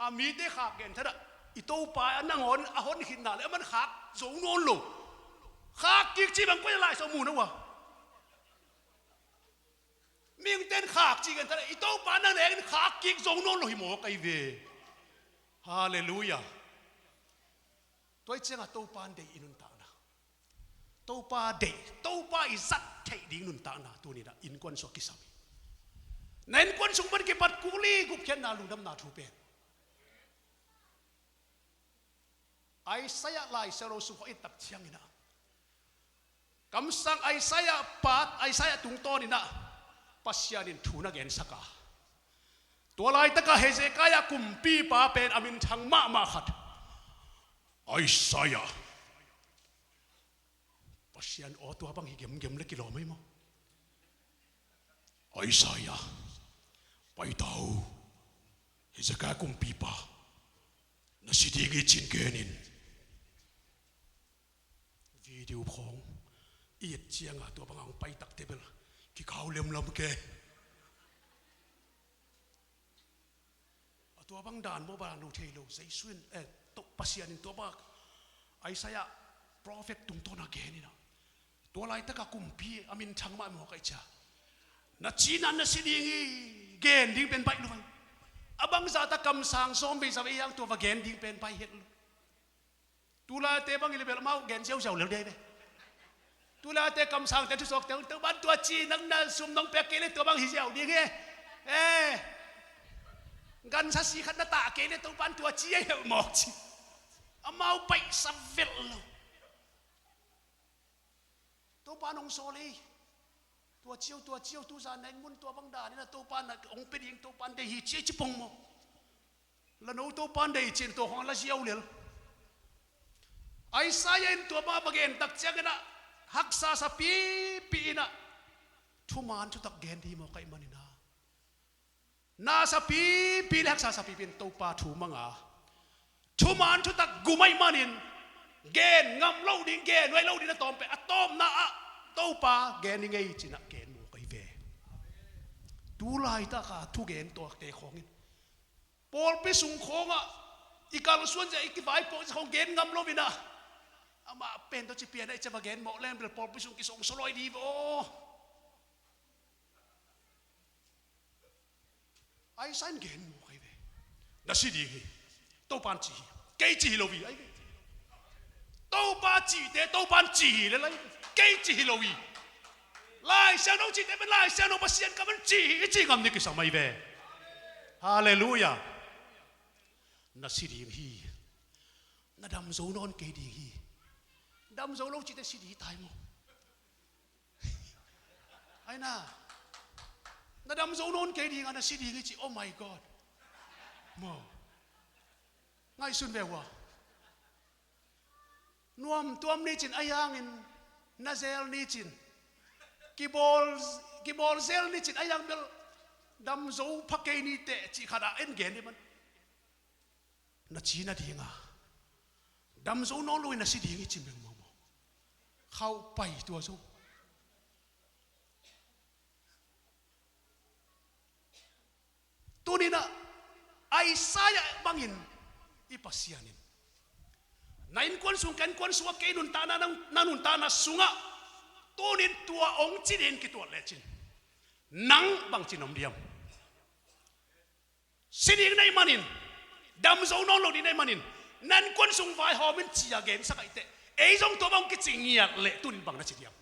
A mite khak gen thadah, i Topa a nangawn a honkhitna le aman khak zo nawn lo. Khak kik ci bang koi a lai sawm mu na ua. Mihingte in khak ci gen thadah, i Topa nang leng in khak kik zo nawn lo hi maw, ka hi ve. Halleluia. Tua i ciangah Topa deih i nuntakna, Topa deih, Topa i zat theih ding nuntakna tuni-in ah innkuan sung a kisam hi. Na innkuan sung pan kipat kuli gupkhiatna, lungdamna thu pen Isaiah laisiangtho sung khawng i et tak ciangin ah, kamsang Isaiah pa, Isaiah tungtawnin ah Pasian in thu na gensak a, tua laitakah Hezekiah kumpipa pen a minthang mahmah khat, Isaiah. Pasian aw, tua bang hi gemgem le kilawm hi maw? Isaiah, pai ta o. Hezekiah kumpipa, na si ding hi ci-in gen in. Video khawng i et ciangah tua bangah hong pai takte bel kikau lemlam ke. A tua bang dan maw, bang dan lo thei lo. Jesu in, eh, to, Pasian in tua bang Isaiah prophet tungtawn a gen in ah, tua laitakah kumpi a minthang mah maw, ka hi cia, na cina na si ding hi gen ding pen baih lo vai. A bangzah ta kamsang sawmvei zavei hang tua va gen ding pen baih het lo. Tulaite bang hi leh bel amau gen ziauziau lel dei ve. Tulaite kamsangte thusawkte un, Topan tua ci, nang na sum nong pek kei leh tua bang hi ziau ding hi. Eh, gansa si khat na tah kei leh Topan tua ci a hi mawk ci. Amau paihsa velh lo. Topan hong sawl hi. Tua ci o, tua ci o, tuzan na inn mun tua bang dan in ah Topan hong pia ding, Topan deih hi ci a ci pong maw? La no Topan deih ci-in tua khawng la ziau lel. Isaiah in tua bang a va gen tak ciangin ah haksa sapipi in ah thuman thutak gen ding hi maw, ka hih manin ah, na sapipi le haksa sapipi in Topa thu mang a, thuman thutak gum ahih manin gen ngam lo ding, gen nuai lo ding na tawm pen, a tawpna ah Topa gen hi ngei ci-in ah gen maw, ka hi ve. Tulaitak a thugen tuakte khawng in pawlpi sung khawngah i kalsuan zia, i kivaipuak zia khawng gen ngam lo in ah, amah pen tawh ci pian a, i cia va gen mawk leng bel pawlpi sung kisawngsaw lawi ding hi ve aw. Isaiah in gen maw, ka hi ve. Na si ding hi. Topan ci hi. Kei ci hi lo hi, ahi ve. Topa cihte Topan ci hi lel ahi ve. Kei ci hi lo hi. Laisiangtho cihte pen Laisiangtho Pasian kammal ci hi, i ci ngam ding kisam ahi ve. Halleluiah. Na si ding hi. Na dam zo nawn kei ding hi. Dam zo lo cihte si ding hi tai maw? Aina, na dam zo nawn kei ding a, na si ding hi ci. Oh my God. Maw, ngaihsun ve ua. Nuam tuam ni cin, ahi hangin na zel ni cin, kibawl, kibawl zel ni cin, ahi hang bel dam zo pha kei ni teh cih khat ah en gen hi man. Na ci nading a, dam zo nawn lo in na si ding hi ci mengmang maw? Khauh pai tua zong. Tuninah Isaiah bangin i Pasian in na innkuan sung, ka innkuan sungah kei nuntakna, na, na nuntakna sungah tunin tua hong ci dingin kituat lecin nang bangci na om diam? Si ding na hih manin, dam zo nawn lo ding na hih manin, na innkuan sung vaihawm in ci-a gensak ahih teh, ei zong tua bang hong kici ngiat leh tunin bang na ci diam?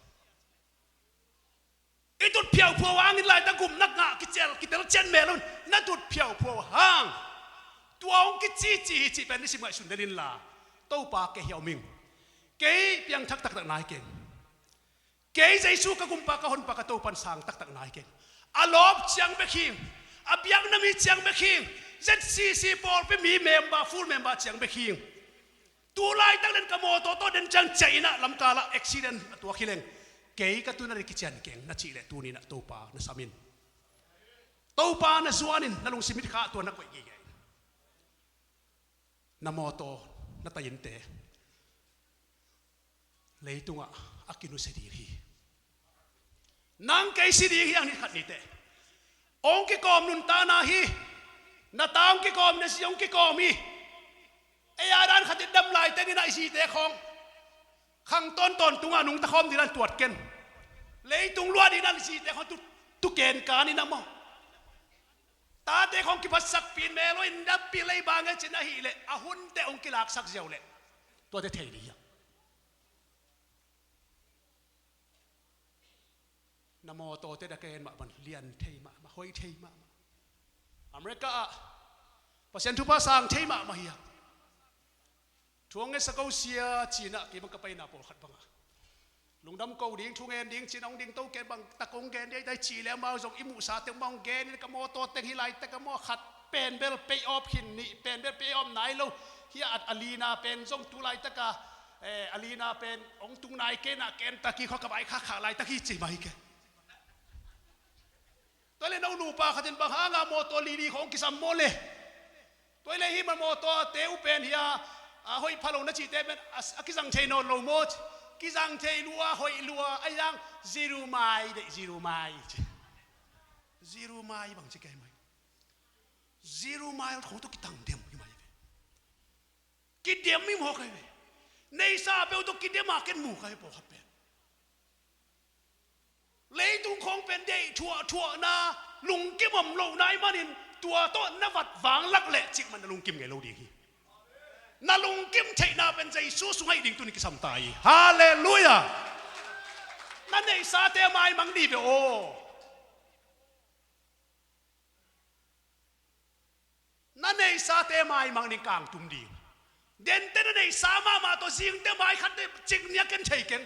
I tut phiauphua hangin laitak gupna ngah kicial, kitel cian mel un, na tut phiauphua hang tua hong kicici hi cih pen nisim ngaihsun den inla, Topa kei hiau ming, kei piangthak taktak nai keng. Kei Jesu ka gumpa, ka honpa, ka Topan sang taktak nai keng. A lawp ciang bek hing, a biakna mi ciang bek hing, Z C C pawlpi mi member, full member ciang bek hing. Tu laitak den ka mawtaw tawh den ciang ciah inah lamkalah accident a tuak hi leng, kei ka tun a ding kician keng na cih leh tuninah Topa na sam in. Topa na zuan in, na lungsim mit kha tua na koih gige in. Na mawtaw, na tainte leitungah a kinusia ding hi. Nang kei si ding hi ang, ni khat ni teh. Hong kikawm nuntakna hi. Na ta hong kikawm, na zi hong kikawm hi. Ei a dan khat in dam lai tengin ah i zite khawng khang tawntawn tungah nungta khawm ding dan tuat ken. Leitung luah ding dan i zite khawng tu, tu ken kan in ah maw. Tate khawng kiphatsakpih in mel uh in, dappi lei bang e cin ahih leh a hunte hong kilaksak ziau leh tuate thei ding hiam? Na mawtawte da ken mah bang lian thei mahmah, hoih thei mahmah. America ah Pasian thupha sang thei mahmah hiam? Thu hong ngetsak o sia cinah kei bang ka paina pawlkhat bangah lungdam ko ding, thu ngen ding cin hong ding to ken bang tak hong gen dei dai ci le amau zong i muhsa teng bang hong gen in ka mawtaw teng hi laitak a maw khat pen bel pay off khin, nih pen bel pay off nai lo hi a, a lina pen zong tu laitak a, eh, a lina pen hong tung nai kei nah ken taki khaw ka bai khakkhak laitak hi ci mai ke. Tua le no nupa khatin bang hanga mawtaw lili khawng kisam maw le? Tua le hi ma mawtaw te uh pen hi a, a hoih pha lo na cihte pen a, a kizang thei nawn lo maw? Kizang thei lua, hoih lua, a yang zero mile deih, zero mile ci. Zero mile bang ci kei mai. Zero mile khawng tawh kitang dem hi mai ve. Kidem hi maw kai ve. Neisa peuh tawh kidem a ken mu kai pawlkhat pen. Leitung khawng pen deih thuah thuahna, lungkim om lohna ih manin tua tawh na vat vanglak leh cikmah na lungkim ngei lo ding hi. Na lungkim theihna pen Jesu sungah ih ding tuni kisam ta hi. Halleluiah. Na neihsate maimang dih ve aw. Na neihsate maimang ning kangtum ding. Dente na neihsa mahmah tawh zingte mai khatte cik nia ken thei keng.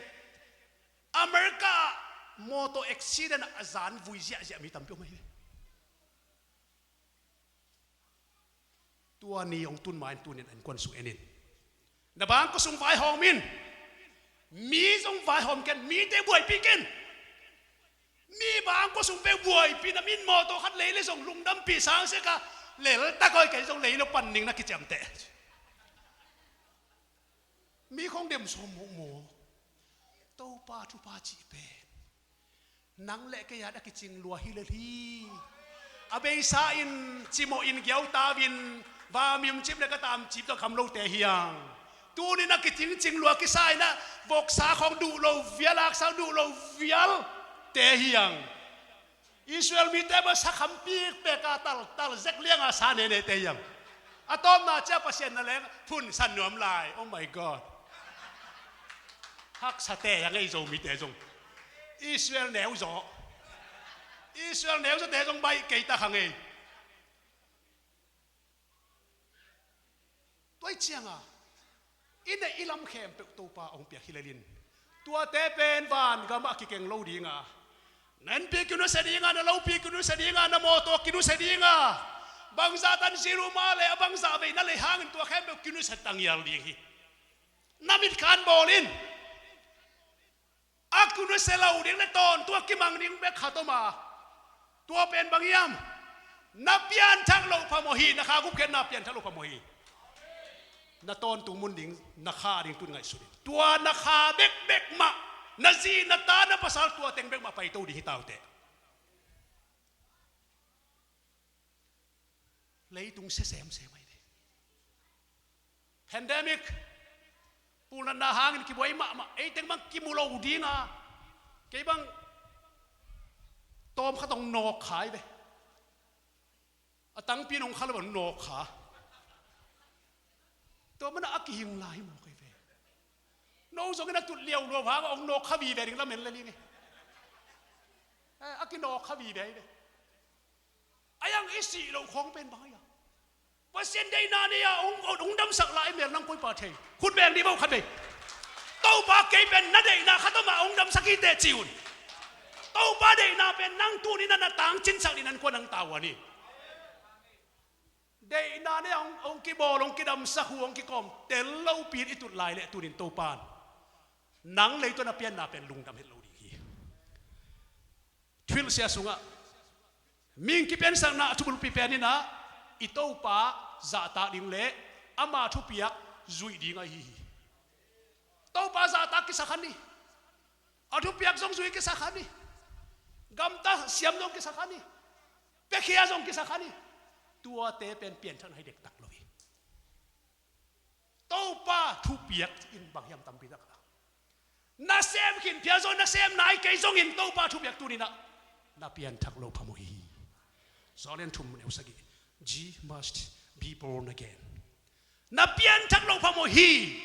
America ah mawtaw accident ah a zan vui ziahziah mi tampi om ahi ve. Tua ni hong tun ma in tunin a innkuan sung en in. Na bangkua sung vaihawm in. Mi zong vaihawm ken, mite buaipih ken. Mi bangkua sung peuh buaipih na min mawtaw khat lei le zong lungdampih sang sek a lel tak awi kei zong lei lo pan ning na kiciamteh. Mi khong dem sawm mawkmawk. Topa thupha cih pen nang le kei a da kicing lua hi lel hi. A beisa in cimawh in giautau in va mimcip le ka tamcip tawh kham lote hiang. Tunin a kicingcing lua kisa in a voksa khawng duh lo vial, aksa duh lo vialte hiang. Israel mite bang sa khampi pek a tal, tal zek lianga sa nenete hiang. A tawpna cia Pasian na leng phun san nuam lai. Oh my God. Haksate a ngei Zomite zong Israel neuzaw, Israel neuzawte zong baih kei ta kha ngei. Tua ih cianga i neih i lam khempeuh Topa hong piak hi lelin, tuate pen van gamah kikeng lo dinga, na innpi kinusia dinga, na lopi kinusia dinga, na mawtaw kinusia dinga, bangzah tan zero mile le a bangzah vei na lei hangin tua khempeuh kinusia tangial ding hi. Na mitkhan bawl in. A kinusia lo ding le tawntung a kimang ding bek khat om a, tua pen bang hiam? Na pianthak loh phamawh hi. Na kha gupkhiatna pianthak loh phamawh hi. Na tawntung mun ding, na kha ding tun ngaihsun in. Tua na kha bekbek mah Na zi, na ta, na pasal tua teng bek mah paito ding hi ta uh teh. Leitung sia semsem ahi ve. Pandemic pulnatna hangin kibuai mahmah, ei teng bang kimu lo ding a, kei bang tawm khat hong nawk kha hi ve. A tangpi in hong kha lo bang nawk kha. Tua mana a kihing lai hi mawk hi ve. No zongin a tut liauliau hang hong nawk kha vive ding lamen le ling e. Eh, a kinawk kha vive hi ve. A yang i sih loh khawng pen bang a, Pasian deihna nei a hong, hong damsak lai mel nang koi pa thei. Khut beng dih vo khat vei. Topa, kei pen na deihna khat om a hong damsak hi teh ci un. Topa deihna pen nang tuni na na tangcinsak ding, nang kua nang tavuan hi. Deihna nei a hong, hong kibawl, hong kidamsak, hu hong kikawm tel lopi in i tut lai leh tunin Topa in nang lei tawh na pianna pen lungdam het lo ding hi. Thuhilhsia sungah mihing kipiansakna a thubulpi pen in ah, i Topa zahtak ding le ama thupiak zuih ding ahi hi. Topa zahtak kisa kha ni. A thupiak zong zuih kisa kha ni. Gamta siam zong kisa kha ni. Piakhia zong kisa kha ni. Tuate pen pianthakna hi dektak lo hi. Topa thupiak in bang hiam tampi tak a, nasem khin phial zong, nasem nai kei zongin Topa thupiak tuni in ah na pianthak loh phamawh hi. Joel lian thum neu sagih. Ye must be born again. Na pianthak loh phamawh hi.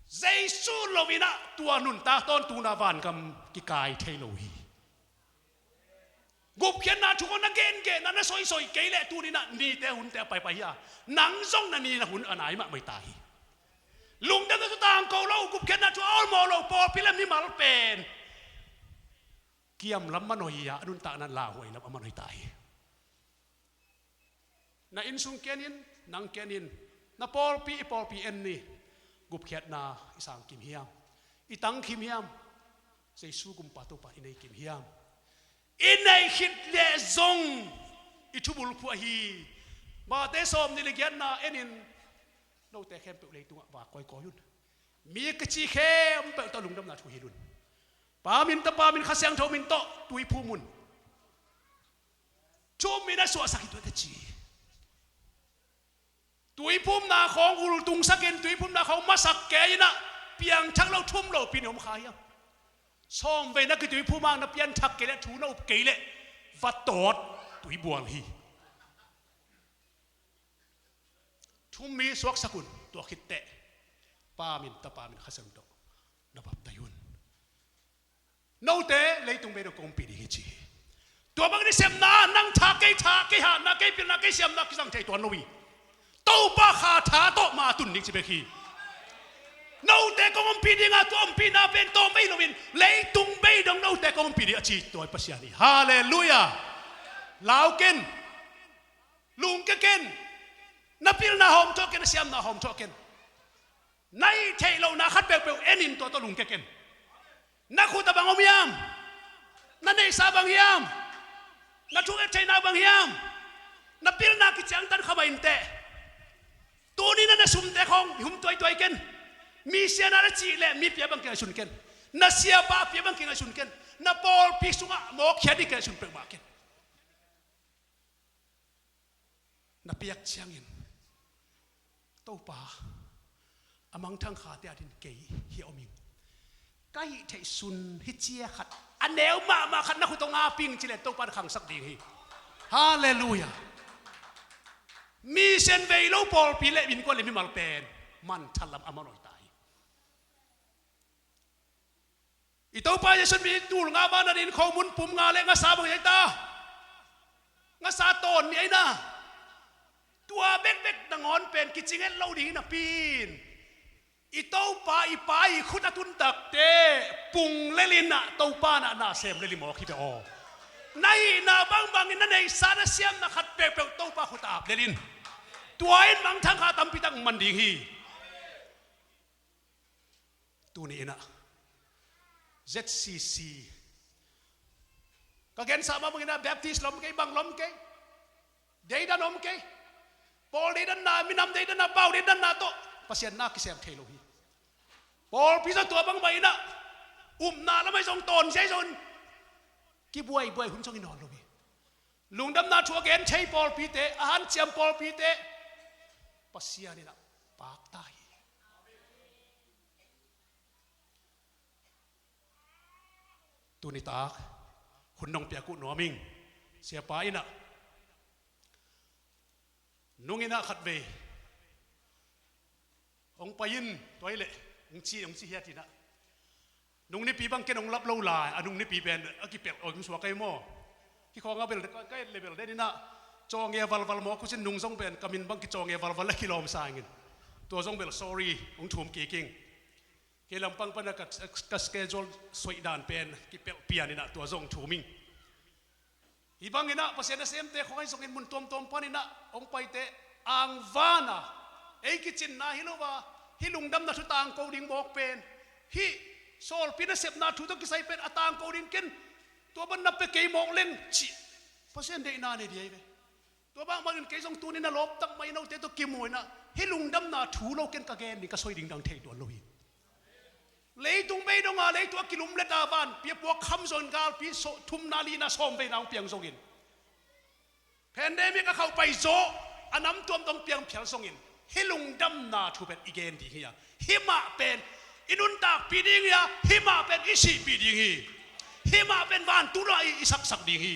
Jesu lo in ah tua nuntak tawntungna vangam kikai thei lo hi. Gupkhiatna thu kong na gengenna na soisoi kei leh tuni in ah nite hunte a paipai hi a, nang zong na ni na hun a nai mahmah hi ta hi. Lungdamna thu tangko lo, gupkhiatna thu a awlmawh lo, pawlpi le mimal pen kiam lam manawh hi a, a nuntakna lauhuai lam a manawh hi ta hi. Na innsung ken in, nang ken in, na pawlpi, i pawlpi en ni. Gupkhiatna i sang kim hiam? I tang kim hiam? Jesu gumpa Topa i nei kim hiam? I nei khit leh zong i thubul phuah hi. Mate sawmnih le giatna en in, note khempeuh leitungah vak kawikawi un. Mi ka ci khempeuh tawh lungdamna thu hilh un. Pa min, Tapa min, Kha Siangtho min tawh tuiphum un. Thu-um in a suahsak hi tuate ci. Tuiphumna khawng ultungsak in, tuiphumna khawng masak kei in ah, piangthak lo, thu-um lopi in i om kha hiam? Sawmvei na kituiphum a, na pianthak kei leh, thu na up kei leh, va tawt tuibual hi. Thu-um in suaksak un, tua khit teh Pa min, Tapa min, Kha Siangtho tawh na baptai un. Note leitung bei dong kong ompih ding hi ci hi. Tua bang in i sepna, nang tha, kei tha, kei hatna, kei pilna, kei siamna kizang thei tuan lo hi. Topa Kha tha tawh ma tun ding ci bek hi. Note kong ompih ding a, tua ompihna pen tawm bei loin leitung bei dong note kong ompih ding a ci tua hi Pasian hi. Halleluiah. Lau ken. Lungkia ken. Na pilna hawmthawh ken, na siamna hawmthawh ken. Na hih theih lohna khat peuhpeuh en in, tua tawh lungkia ken. Na khut ah bang om hiam? Na neihsa bang hiam? Na thunget theihna bang hiam? Na pilna kiciangtan kha mah in teh. Tuni na, na sumte khawng hum tuaituai ken. Mi siana na cih leh mi pia bang kingaihsun ken. Na siapa pia bang kingaihsun ken. Na pawlpi sungah mawkkhiat ding kingaihsun peuhmah ken. Na piak ciangin, Topa, a mangthang khate adingin kei hih a om ing. Ka hih theih sun hih cia khat, a neu mahmah khat na khut ah hong ap ing ci leh Topa na khangsak ding hi. Halleluiah. Mission vei lo pawlpi le innkuan le mimal pen manthan lam a manawh ta hi. I Topa Jesu in mi tul nga banah ding in khomun pum nga le ngasa bang hi ta. Ngasa tawn nih ahi na. Tua bekbek nangawn pen kicing het lo ding hi napi in, i Topa, i Pa i khut a tun takteh pung lel in ah Topa na, na sem lel hi mawk hi beh aw. Na hihna bangbang in, na neihsa na siamna khat peuhpeuh Topa khut ah ap lel in. Tua in mangthang kha tampi tak man ding hi. Tuni in ah Z C C ka gensa mah bangin ah Baptist lom kei, bang lom kei, deidan om kei. Pawl deidanna, minam deidanna, pau deidanna tawh Pasian na kisem thei lo hi. Pawlpi zong tua bangmah in ah, upna lamah zong tawnzia zong kibuaibuai hun zong i nawn lo hi. Lungdamna thu a gen thei pawlpite, a hanciam pawlpite Pasian in ah pakta hi. Tuni tak hun nong piak uh nuam ing. Siapa in ah, nung in ah khatvei hong pai in, tua hi leh hong ci, hong ci hiat in ah, nung nipi bang ken hong lap lo lai, a nung nipi pen a kipelh hong suak ahi maw? Kikhawng a bel, ka et le bel den in ah, cawng e valval mawk uh cin, nung zong pen ka min bang kicawng e valval a kilawm sa ing in. Tua zong bel sorry, hong thum kik ing. Kei lampang pan a ka, ka schedule soih dan pen kipelh pian in ah tua zong thum ing. Hih bang in ah Pasian nasemte khawng ahi zongin mun tuamtuam pan in ah hong paite, angvan a, ei kicinna hi lo a, hih lungdamna thu tangko ding mawk pen, hih sawlpi nasepna thu tawh kisai pen a tangko ding ken, tua bang na pia kei mawk leng cih Pasian deihna nei ding ahi ve. Tua bang bangin kei zong tuni na lawptak mah in note tawh kimu in ah, hih lungdamna thu lo ken ka gen ding, ka soi ding dang thei tuan lo hi. Leitung bei dong a, leitung a kilumlet a, vanpi a puak kham zong galpi thumna, lina, sawm veina hong piang zongin, pandemic a khauh pai zaw, a nam tuamtuam piang phial zongin, hih lungdamna thu pen i gen ding hi a, hih mah pen i nuntakpih ding hi a, hih mah pen i sihpih ding hi. Hih mah pen vantung ah i, i saksak ding hi.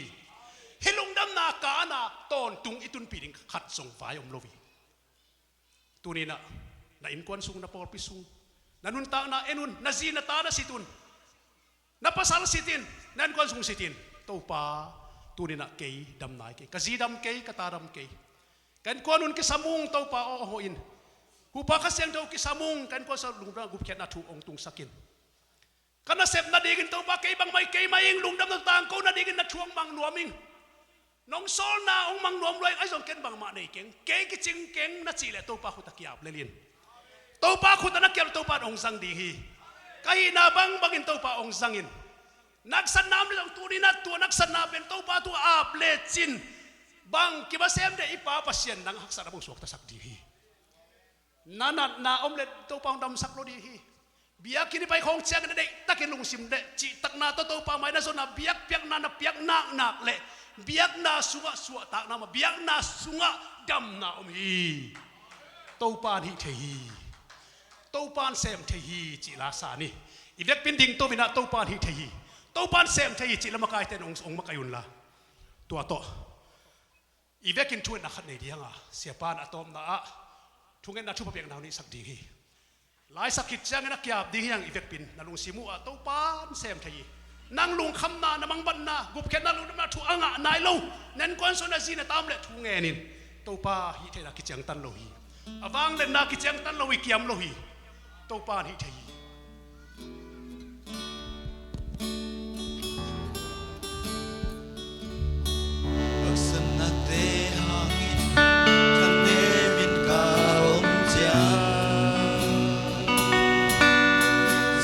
Hih lungdamna kan a tawntung i tunpih ding khat zong vai om lo hi. Tuni in ah na innkuan sung, na pawlpi sung, na nuntakna en un, na zi na ta na sit un, na pasal sit in, na innkuan sung sit in, Topa, tuni in ah kei damna hi kei, ka zi dam kei, ka ta dam kei, ka innkuan un kisam ung Topa aw, hong hawh in. Hupa Kha Siangtho kisam ung, ka innkuan sung lungdam gupkhiatna thu hong tungsak in. Ka nasep nadingin Topa kei bangmah hi kei mah ing, lungdamna tangko nadingin na thu hong mang nuam ing. Nong sawlna hong mang nuam lua ing, ahi zong ken bangmah nei keng, kei kicing keng na cih leh Topa khut ah ki-ap lel in. Topa khut ah na ki-ap, Topa in hong zang ding hi. Ka hihna bangbangin Topa hong zang in. Naksatna om leh zong tuni in ah tua naksatna pen Topa tungah ap lecin, bang kimasem deh, i Pa Pasian nang haksatna bang suaktasak ding hi. Na natna om leh Topa hong damsak lo ding hi. Biakinn i pai khawng ciangin na deihtakin lungsim leh cihtakna tawh Topa mai na zon a, biakpiakna na piak naknak leh biakna sungah suahtakna om a, biakna sungah damna om hi. Topa in hih thei hi. Topa in sem thei hi cih la sa ni. I vekpi in dingto in ah Topa in hih thei hi, Topa in sem thei hi cih la makaite in hong, hong makaih unla. Tua tawh i vekin thungetna khat nei ding a, siapa in a tawpna ah thungetna thupha piakna hong neihsak ding hi. Laisak khit ciangin a ki-ap ding hi hang, i vekpi in na lungsim uh ah Topa in sem thei hi. Nang lungkhamna, na mangbatna, gupkhiatna, lungdamna thu a ngah nai lo, na innkuan sung na zi na ta om leh thu ngen in. Topa hih theihna kiciangtan lo hi. A vangliatna kiciangtan lo hi, kiam lo hi. Topa in hih thei hi.